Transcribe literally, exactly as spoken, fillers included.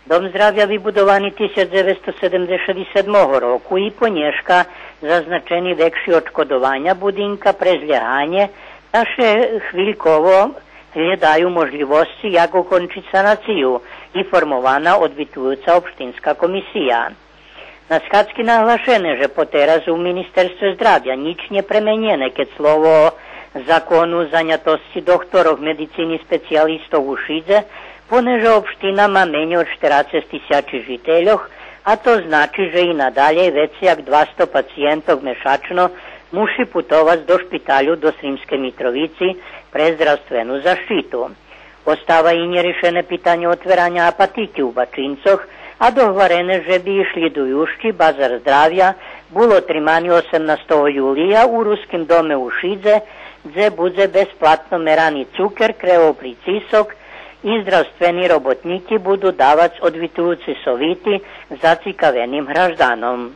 Дом здравя вибудовани тисяч дзевецсто седемдзешат седмого року и по нєшка зазначени векши одшкодованя будинка пре злєганє, та ше хвильково глєдаю можлївосци як окончиц санацию, и формована одвитуюца општинска комисия. На схадзки наглашене же потераз у Министерстве здравя нїч нє пременєне кед слово о закону занятосци дохторох медицини специялистох у Шидзе, понеже општина ма менєй од штерацец тисячи жительох, а то значи же и надалєй вецей як двасто пациєнтох мешачно муши путовац до шпиталю до Сримскей Митровици пре здравствену защиту. Остава и нєришене питанє отвераня апатики у Бачинцох, а догварене же би и шлїдуюци базар здравя бул отримани осемнастого юлия у Руским доме у Шидзе, дзе будзе безплатно мерани цукер, креоприцисок и здравствени роботнїки буду давац одвитуюци совити зацикавеним гражданом.